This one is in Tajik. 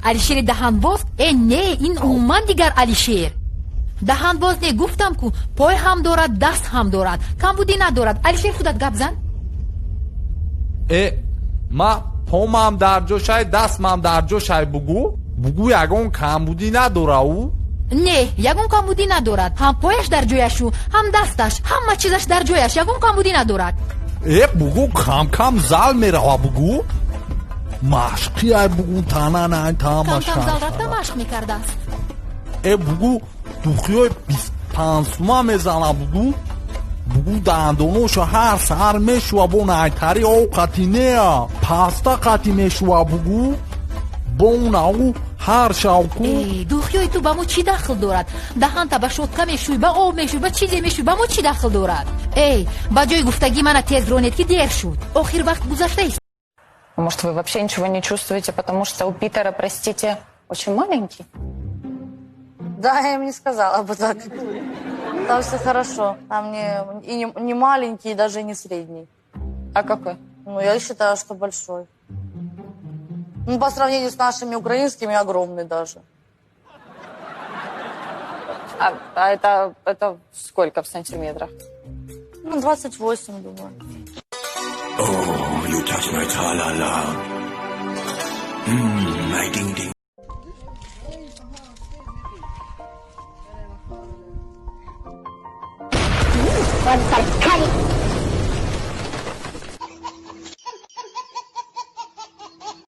Алишери даҳанбоз? Э, не, ин умуман дигар Алишер. Даҳанбоз не, гуфтам ку, пой ҳам дорад, даст ҳам дорад, камбудӣ надорад. Алишер, худат гап зан. Э, ма помам дар ҷошай, дастмам дар ҷошай, бугӯ, бугӯ, ягон камбудӣ надора ӯ? Не, ягон камбудӣ надорад. Ҳам пояш дар ҷояшу, ҳам дасташ, ҳама чизаш дар ҷояш, ягон камбудӣ надорад. Э, бугӯ, кам-кам зал мерава, бугӯ, машқи ай, бугӯ, тананай. Кам-кам зал рафта машқ мекардааст. Э, бугӯ, духиёи 25 сума мезана, бугӯ, бугӯ, дандоношо ҳар саҳар мешува, бо найтари ов қати неа, паста қати мешува, бугӯ, бо унау ҳар шавку. Э, духиёи ту ба мо чӣ дахл дорад? Даҳанта ба щётка мешӯй, ба об мешӯй, ба чизе мешӯй, ба мо чӣ дахл дорад? Эй, ба ҷои гуфтагӣ мана тез ронед, ки дер шуд, охир вақт гузашта. Может, вы вообще ничего не чувствуете, потому что у Питера, простите, очень маленький? Да, я им не сказала бы так. Там все хорошо. Там не, и не, не маленький, и даже не средний. А какой? Ну, я считаю, что большой. Ну, по сравнению с нашими украинскими, огромный даже. А это сколько в сантиметрах? Ну, 28, думаю. Oh, you touch my tra-la-la. My ding-ding. わずかに。